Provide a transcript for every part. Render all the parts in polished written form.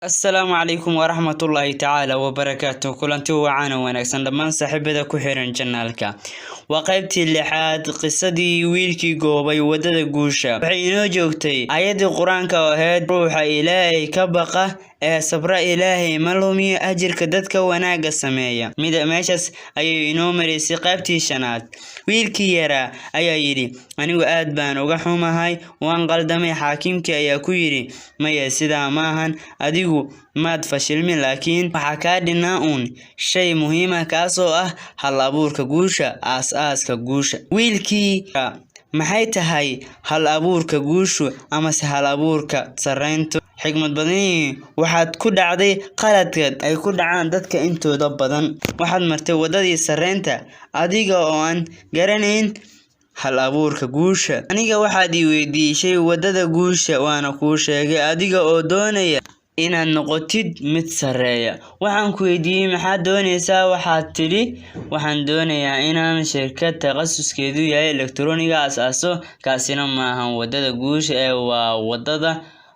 Asalaamu calaykum waraxmatullaahi tacaala wabarakaatu. Kulanti wacan oo wanaagsan dhammaan saaxiibada ku xiran channelka. Waa qaybtii lixaad, qisadii wiilkii goobay wadada guusha. Waxay inoo joogtay aayaddii Qur-aanka oo ahayd: "Ruuxa Ilaahay ka baqa ee sabra, Ilaahay ma lumiyo ajirka dadka wanaagga sameeya." Mid meeshaas ayay inoo maraysay qaybtii shanaad. Wiilkii yaraa ayaa yidhi: "Anigu aad baan uga xumahay, waan qaldamay." Xaakimkii ayaa ku yidhi: "Maya, sidaa maahan. Adigu maad fashilmin, laakiin waxaa kaa dhinaa uun shay muhiim ah, kaasoo ah hal abuurka guusha, aas-aaska guusha." Wiilkii: "Maxay tahay hal abuurka guushu amase hal abuurka sarreyntu?" Xikmad badani: "Waxaad ku dhacday qaladka ay ku dhacaan dadka intooda badan. Waxaad martay wadadii sarreynta adiga oo aan garanayn hal abuurka guusha. Aniga waxaad i weydiisay wadada guusha, waana kuu sheegay. Adiga oo doonaya inaad noqotid mid sarreeya, waxaan ku weydiiyey: 'Maxaad doonaysaa?' Waxaad tidhi: 'Waxaan doonayaa inaan shirkad takhasuskeedu yahay elektarooniga aasaaso.' Kaasina maahan wadada guusha ee waa wadada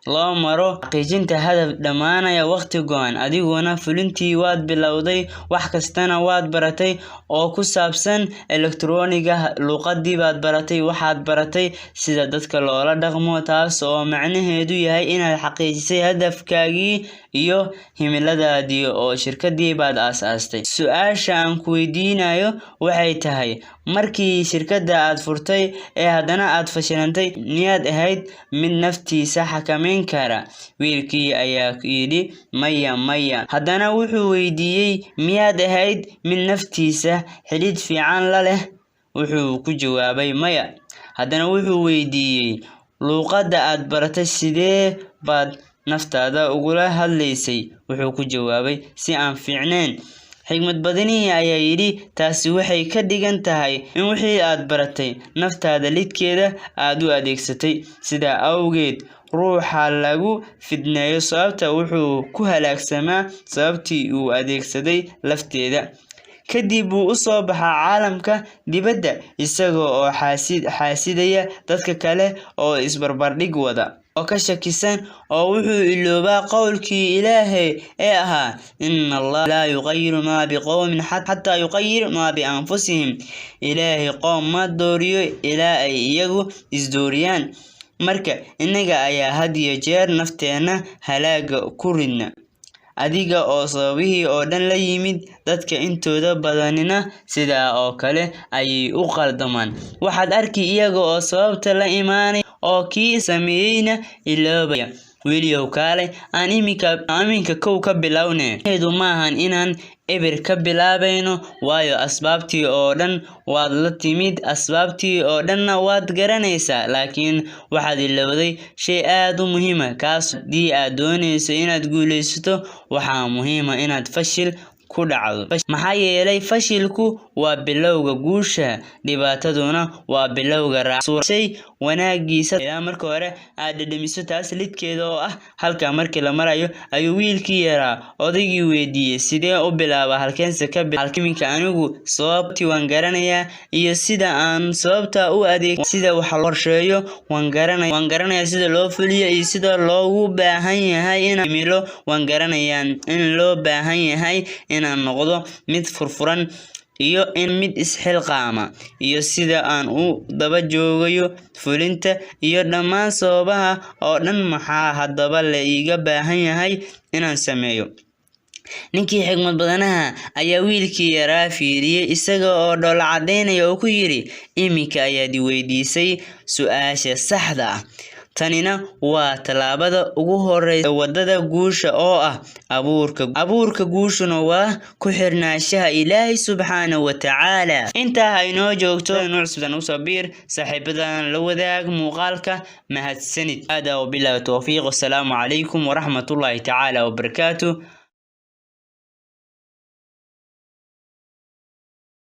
loo maro xaqiijinta hadaf dhammaanaya waqti go'an. Adiguna fulintii waad bilowday, wax kastana waad baratay oo ku saabsan elektarooniga. Luqadii baad baratay, waxaad baratay sida dadka loola dhaqmo, taas oo macnaheedu yahay inaad xaqiijisay hadafkaagii iyo himiladaadii oo shirkadii baad aasaastay. Su-aasha aan ku weydiinayo waxay tahay: markii shirkadda aad furtay ee haddana aad fashilantay, miyaad ahayd mid naftiisa xakameyn kara?" Wiilkii ayaa yidhi: "Maya, maya." Haddana wuxuu weydiiyey: "Miyaad ahayd mid naftiisa xidhiidh fiican la leh?" Wuxuu ku jawaabay: "Maya." Haddana wuxuu weydiiyey: "Luqadda aad baratay, sidee baad naftaada ugula hadlaysay?" Wuxuu ku jawaabay: "Si aan fiicnayn." Xikmad badanihii ayaa yidhi: "Taasi waxay ka dhigan tahay in wixii aad baratay naftaada lidkeeda aad u adeegsatay. Sidaa awgeed, ruuxa lagu fidneeyo sababta wuxuu ku halaagsamaa sababtii uu adeegsaday lafteeda. Kadib buu u soo baxaa caalamka dibadda isaga oo xaasidaya dadka kale oo isbarbardhig wada oo ka shakisan, oo wuxuu iloobaa qowlkii Ilaahay ee ahaa: 'Inna Allaha laa yuqayiru maa biqowmin xataa yuqayiru maa bianfusihim.' Ilaahay qoom ma dooriyo ilaa ay iyagu isdooriyaan. Marka innaga ayaa had iyo jeer nafteenna halaaga ku ridna, adiga oo sababihii oo dhan la yimid. Dadka intooda badanina sidaa oo kale ayay u qaldamaan. Waxaad arki iyaga oo sababta la imaanaya oo kii sameeyeyna iloobaya. Wiilyow, kaalay aan iminka kow ka bilowne. Eedu maahan inaan eber ka bilaabayno, waayo asbaabtii oo dhan waad la timid, asbaabtii oo dhanna waad garanaysaa, laakiin waxaad ilowday shay aad u muhiim ah. Kaas haddii aad doonayso inaad guulaysato, waxaa muhiim ah inaad fashil ku dhacdo, maxaa yeelay fashilku waa bilowga guusha, dhibaataduna waa bilowga shay wanaagiisa, ilaa marka hore aad dhadhamiso taas lidkeeda oo ah." Halka markii la marayo ayuu wiilkii yaraa odaygii weydiiyey: "Sidee u bilaaba? Halkeense ka iminka? Anigu sababtii waan garanayaa iyo sida aan sababta u adeeg, sida wax loo qorsheeyo waan garanayaa, sida loo fuliyo iyo sida loogu baahan yahay inaan himilo waan garanayaa, in loo baahan yahay inaan noqdo mid furfuran iyo in mid isxilqaama, iyo sida aan u daba joogayo fulinta iyo dhammaan sababaha oo dhan. Maxaa haddaba la iiga baahan yahay inaan sameeyo?" Ninkii xikmad badanaha ayaa wiilkii yaraa fiiriyey isaga oo dhoola cadaynaya oo ku yidhi: "Iminka ayaad i weydiisay su-aasha saxda ah. Tanina waa tallaabada ugu horeysa wadada guusha oo ah abuurka. Abuurka guushuna waa ku xirnaanshaha Ilaahay subxaanahu wa tacaala." Intaa ha inoo joogto. Cusubtan usoo biir, saaxiibadan la wadaag muuqaalka. Mahadsanid. Hada wabillahi towfiiq, wasalaamu calaykum waraxmatullaahi tacaala wabarakaatu.